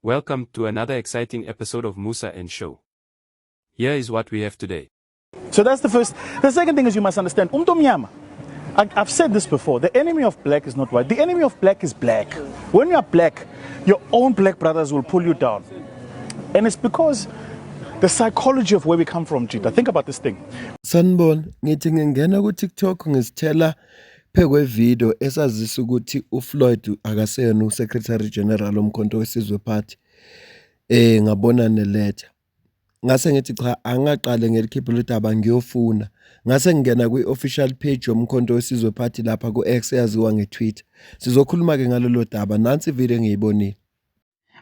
Welcome to another exciting episode of Musa and Show. Here is what we have today. So that's the first. The second thing is you must understand, umuntu omnyama, I've said this before, the enemy of black is not white. The enemy of black is black. When you are black, your own black brothers will pull you down. And it's because the psychology of where we come from, Jita. Think about this thing. Sanibona, ngithi ngingena ku-TikTok ngizithela phekwe video esazisa ukuthi uFloyd akaseyena uSecretary General woMkhonto weSizwe Party. Ngabona neletha. Ngase ngithi cha angaqale ngelikhiphe udaba ngiyofuna. Ngase ngingena kwi-official page yoMkhonto weSizwe Party lapha ku-X eyaziwa nge-Twitter. Sizokhuluma ke ngalolo daba nansi ivideo engiyibonile.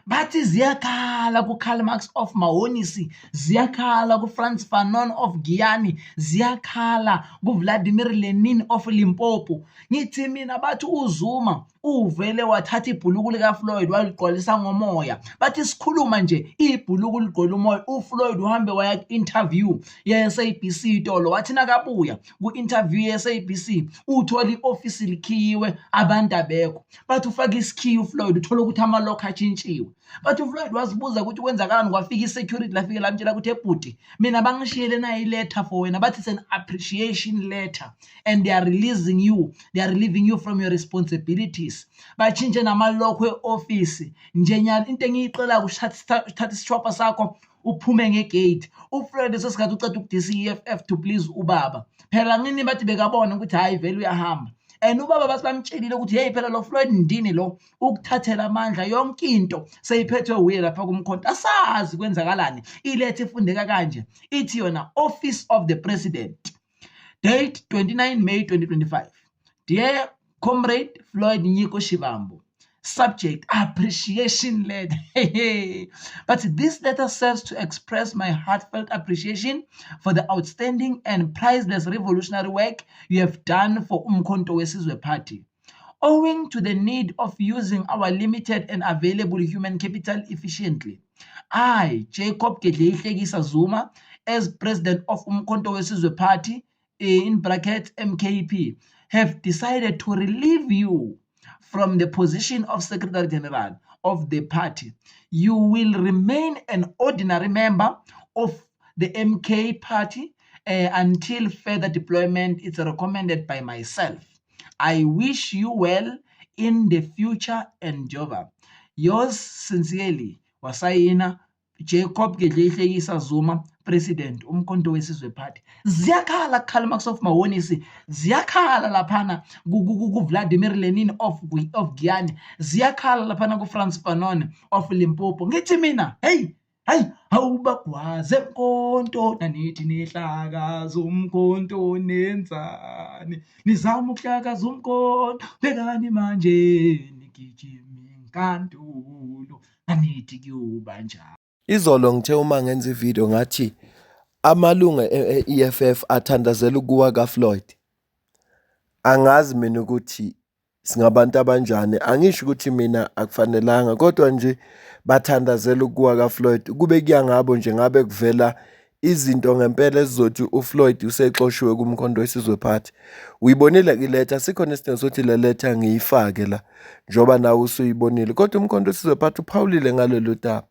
Bathi ziyakhala ku-Karl Marx of Mahonisi, ziyakhala ku-Frantz Fanon of Giyani, ziyakhala ku-Vladimir Lenin of Limpopo. Ngithi mina bathi uZuma uvele wathatha ibhuluku likaFloyd waligqwalisa ngomoya. Bathi sikhuluma nje ibhuluku ligqwele umoya, uFloyd uhambe waya ku-interview ye-SABC itolo, wathi nakabuya ku-interview ye-SABC uthola i-ofisi likhiyiwe abantu abekho. Bathi ufake isikhiye uFloyd uthola ukuthi amalokho atshintshiwe. Bathi uFloyd wazibuza ukuthi kwenzakalani, kwafika i-security lafike lamtshela ukuthi ebhuti mina bangishiyele nayo i-letter for wena, bathi it's an appreciation letter and they are releasing you, they are relieving you from your responsibilities. Batshintshe namalokho e-ofisi nje nyalo. Into engiyixelayo uthatha isishwapha sakho uphume ngegate. UFloyd leso sikhathi uceda ukudisa i-EFF to please ubaba phela, ngini bathi bekabona ukuthi hhayi vele uyahamba and ubaba bathi bamtshelile ukuthi hey phela lo Floyd ndini lo ukuthathela amandla, yonke into seyiphethwe uye lapha kuMkhonto, asazi kwenzakalani. Iletha ifundeka kanje, ithi yona Office of the President, date 29 May 2025, dear Comrade Floyd Nyiko Shivambu, subject appreciation letter. But this letter serves to express my heartfelt appreciation for the outstanding and priceless revolutionary work you have done for Umkhonto weSizwe Party. Owing to the need of using our limited and available human capital efficiently, I, Jacob Gedleyihlekisa Zuma, as president of Umkhonto weSizwe Party, in brackets MKP, have decided to relieve you from the position of Secretary General of the party. You will remain an ordinary member of the MK party until further deployment is recommended by myself. I wish you well in the future endeavor. Yours sincerely, wasayina Jacob Gedleyihlekisa Zuma, President, Umkhonto weSizwe Party. Ziyakhala Karl Marx of Mahonisi, ziyakhala laphana ku-Vladimir Lenin of Giyani, ziyakhala laphana ku-Frantz Fanon of Limpopo. Ngithi mina, hey, hayi, awubagwaze mkhonto nanithi nihlakaza umkhonto nenzani, nizama ukuhlakaza umkhonto, bhekani manje nigijima inkantolo, anithi kuyoba njani. Izolo ngithe uma ngenza ivideo ngathi amalunga e-EFF athandazela ukuwa kaFloyd. Angazi mina ukuthi singabantu abanjani, angisho ukuthi mina akufanelanga, kodwa nje bathandazela ukuwa kaFloyd. Kube kuya ngabo nje ngabe kuvela izinto ngempela ezizothi uFloyd usexoshiwe kuMkhonto weSizwe Party. Uyibonile iletha, sikhona isidingo sokuthi le letha ngiyifake la njengoba nawe usuyibonile, kodwa uMkhonto weSizwe Party uphawulile ngalolu daba.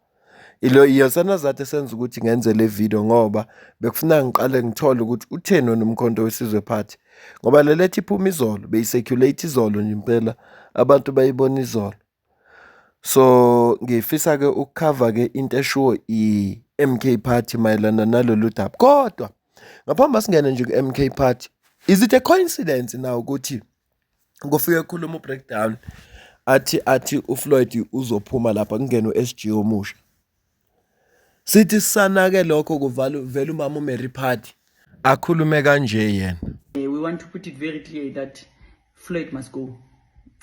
Ilo iyosana zathi esenza ukuthi ngenze le video ngoba bekufuna ngiqale ngithole ukuthi utheni wena uMkhonto weSizwe Party, ngoba le letha iphuma izolo, beyi-circulate izolo nje impela, abantu bayibona izolo. So ngifisa ke ukukhava ke into eshiwo i-MK Party mayelana nalolu daba. Kodwa ngaphambi singene nje ku-MK Party, is it a coincidence now ukuthi kufike kukhuluma u-breakdown athi uFloyd uzophuma lapha kungene u-SG omusha? Sithi sisanake lokho kuvala vele umama uMary Phadi akhulume kanje yena. We want to put it very clear that Floyd must go.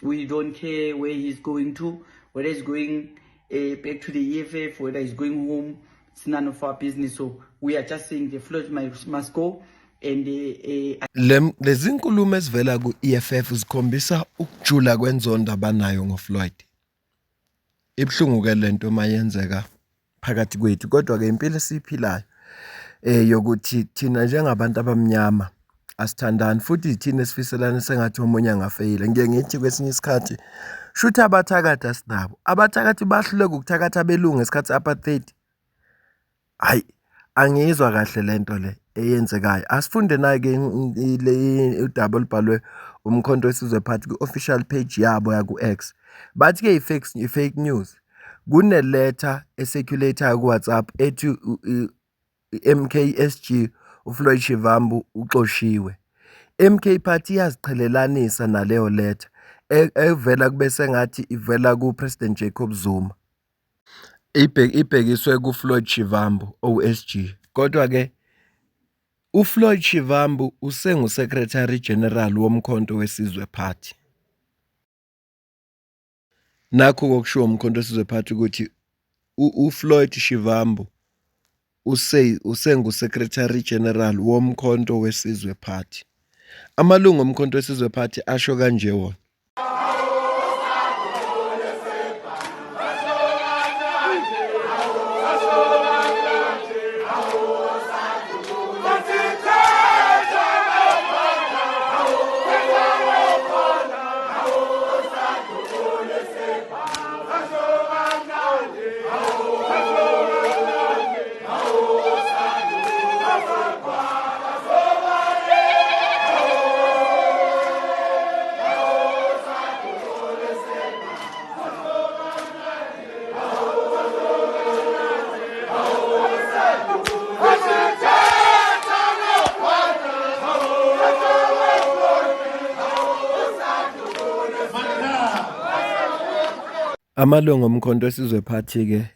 We don't care where he's going to, whether he's going back to the EFF, whether he's going home, it's none of our business. So we are just saying the Floyd must go. And Lezi nkulumo ezivela ku-EFF zikhombisa ukujula kwenzondo abanayo ngoFloyd. Ibuhlungu ke lento mayenzeka phakathi kwethu, kodwa ke impilo esiyiphilayo yokuthi thina njengabantu abamnyama asithandani futhi ithina esifiselana sengathi omunye angafeyila. Ngiye ngithi kwesinye isikhathi Shuthi abathakathi asinabo. Abathakathi bahluleka ukuthakatha abelungu ngesikhathi se-apartheid. Hhayi, angiyizwa kahle le nto le eyenzekayo. Asifunde nayi-ke udaba olubhalwe uMkhonto weSizwe Party kwi-official page yabo yaku-X. Bathi-ke i-fake news. Kune-letter e-circulate-ayo ku-WhatsApp ethi i-M_K_S_G uFloyd Shivambu uxoshiwe. M_K Party iyaziqhelelanisa naleyo letter evela kube sengathi ivela ku-President Jacob Zuma. Ibhekiswe kuFloyd Shivambu owu-S_G. Kodwa-ke uFloyd Shivambu usengu-Secretary General woMkhonto weSizwe Party. Nakhu okushiwo uMkhonto weSizwe Party ukuthi uFloyd Shivambu usengu-Secretary General woMkhonto weSizwe Party. Amalungu oMkhonto weSizwe Party asho kanje wona. Amalungu oMkhonto weSizwe Party-ke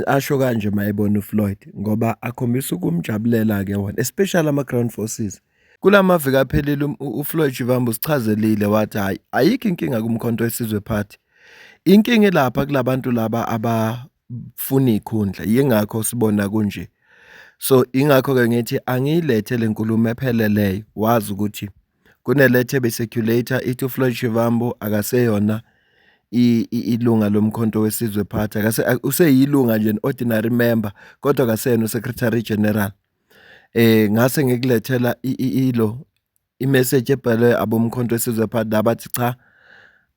asho kanje uma ebona uFloyd ngoba akhombisa ukumjabulela-ke wona, especially ama-ground forces. Kula maviki aphelile uFloyd Shivambu usichazelile wathi hhayi ayikho inkinga kuMkhonto weSizwe Party. Inkinga ilapha kulabantu laba abafuna iy'khundla, yingakho sibona kunje. So ingakho-ke ngithi angiyilethe le nkulumo epheleleyo wazi ukuthi kuneletha ebe-circulate-a ithi uFloyd Shivambu akaseyona ilunga loMkhonto weSizwe Party, useyilunga nje an-ordinary member kodwa akaseyena u-secretary general. Ngase ngikulethela ilo i-message ebhalwe aboMkhonto weSizwe Party abathi cha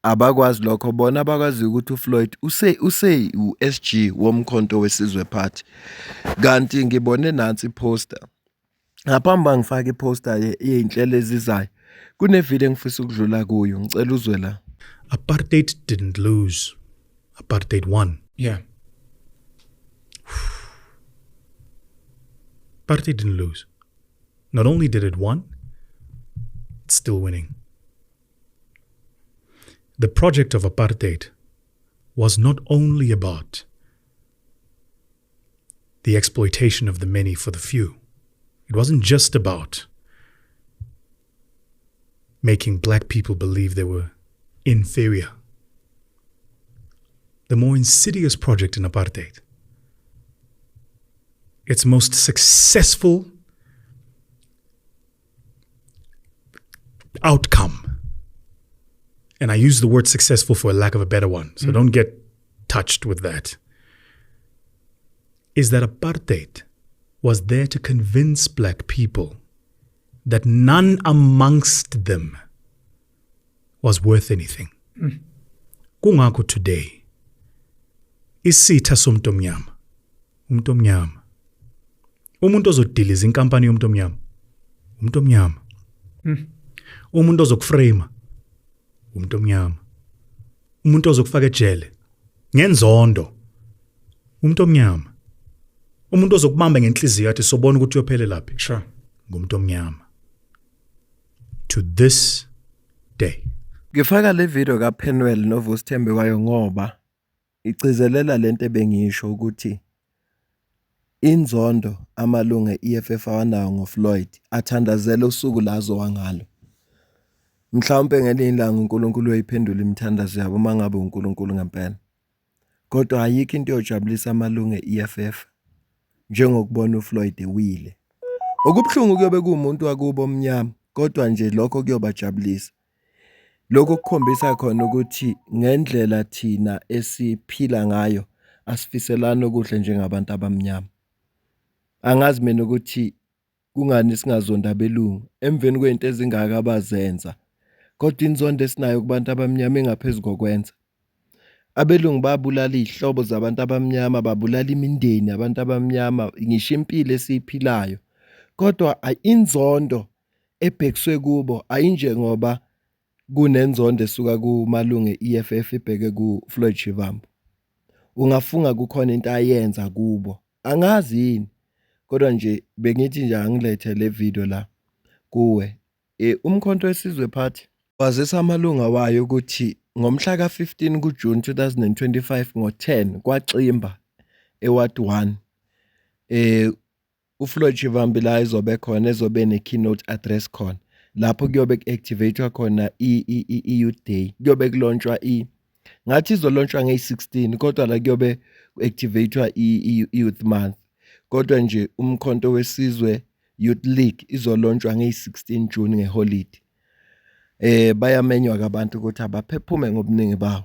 abakwazi lokho bona abakwaziyo ukuthi uFloyd usewu-S_G woMkhonto weSizwe Party. Kanti ngibone nansi i-poster. Ngaphambi uba ngifake i-poster yey'nhlelo ezizayo, kune-video engifisa ukudlula kuyo, ngicela uzwe la. Apartheid didn't lose. Apartheid won. Yeah. Apartheid didn't lose. Not only did it won, it's still winning. The project of apartheid was not only about the exploitation of the many for the few. It wasn't just about making black people believe they were inferior. The more insidious project in apartheid, its most successful outcome, and I use the word successful for lack of a better one, so don't get touched with that, is that apartheid was there to convince black people that none amongst them was worth anything. Kungakho today isitha somuntu omnyama, umuntu omnyama, umuntu ozodiliza inkampani yomuntu omnyama, umuntu omnyama, umuntu ozokuframe, umuntu omnyama, umuntu ozokufaka ejele ngenzondo, umuntu omnyama, umuntu ozokubamba ngenhliziyo athi sobona ukuthi uyophelela phi. Ngumuntu omnyama to this day. Ngifaka le video kaPenuel noVusi Thembekwayo ngoba igcizelela lento ebengisho ukuthi inzondo amalungu e-EFF awanawo ngoFloyd athandazela usuku la azowa ngalo. Mhlawumpe ngelinye ilanga uNkulunkulu uyoyiphendula imithandazo yabo uma ngabe uNkulunkulu ngempela. Kodwa ayikho into eyojabulisa amalungu e-EFF njengokubona uFloyd ewile. Okubuhlungu kuyobe kuwumuntu wakubo omnyama kodwa nje lokho kuyobajabulisa. Lokhu kukhombisa khona ukuthi ngendlela thina esiphila ngayo asifiselani okuhle njengabantu abamnyama. Angazi mina ukuthi kungani singazondi abelungu emveni kwey'nto ezingaka abazenza, kodwa inzondo esinayo kubantu abamnyama ingaphezu kokwenza. Abelungu babulala iy'hlobo zabantu abamnyama, babulala imindeni yabantu abamnyama, ngisho impilo esiyiphilayo. Kodwa inzondo ebhekiswe kubo ayinjengoba kunenzondo esuka kumalungu e-E_F_F ibheke ku-Floyd Shivambu. Ungafunga kukhona into ayenza kubo, angazi yini kodwa nje bengithi nje angilethe le video la kuwe. Umkhonto weSizwe Party wazisa amalunga wayo ukuthi ngomhla ka-15 kuJuni 2025 ngo-10 kwaXimba eWard 1 uFloyd Shivambu la ezobe khona ezobe ne-keynote address khona lapho kuyobe ku-activate-wa khona i-Youth Day kuyobe kulontshwa ngathi izolontshwa ngeyi-16 kodwa la kuyobe ku-activate-wa i-Youth Month kodwa nje Umkhonto weSizwe Youth League izolontshwa ngeyi-16 June ngeholidi. Bayamenywa-ke abantu ukuthi abaphephume ngobuningi bawo.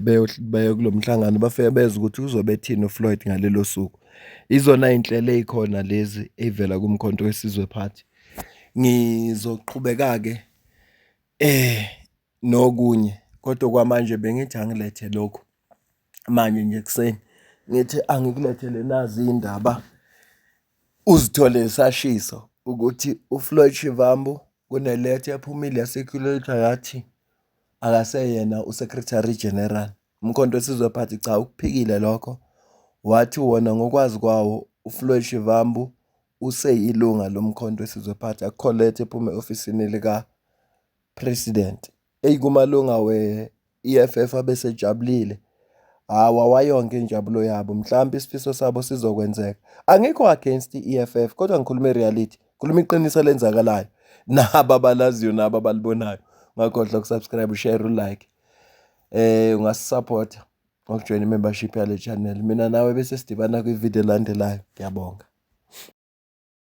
Beye kulo mhlangano bafike bezwe ukuthi uzobe ethini uFloyd ngalelo suku. Izona iy'nhlelo ey'khona lezi ey'vela kuMkhonto weSizwe Party. Ngizoqhubeka-ke nokunye kodwa okwamanje bengithi angilethe lokhu manje nje ekuseni ngithi angikulethele nazi iy'ndaba. Uzithole esashisa ukuthi uFloyd Shivambu kuneletha ephumile ya-circulate-wa yathi akaseyena u-Secretary General. Umkhonto weSizwe Party cha ukuphikile lokho, wathi wona ngokwazi kwawo uFloyd Shivambu useyilunga loMkhonto weSizwe Party, akukho letha ephume e-ofisini lika-President. Eyi kumalunga we-E_F_F abesejabulile, hhawu awayonke injabulo yabo mhlampe isifiso sabo sizokwenzeka. Angikho against i-E_F_F kodwa ngikhuluma i-reality, ngikhuluma iqiniso elenzakalayo nabo abalaziyo nabo abalibonayo. Ungakhohlwa uku-subscribe, ushare, u-like ungasi-support-a ngokujoyina i-membership yale channel. Mina nawe bese sidibana kwividiyo elandelayo, ngiyabonga.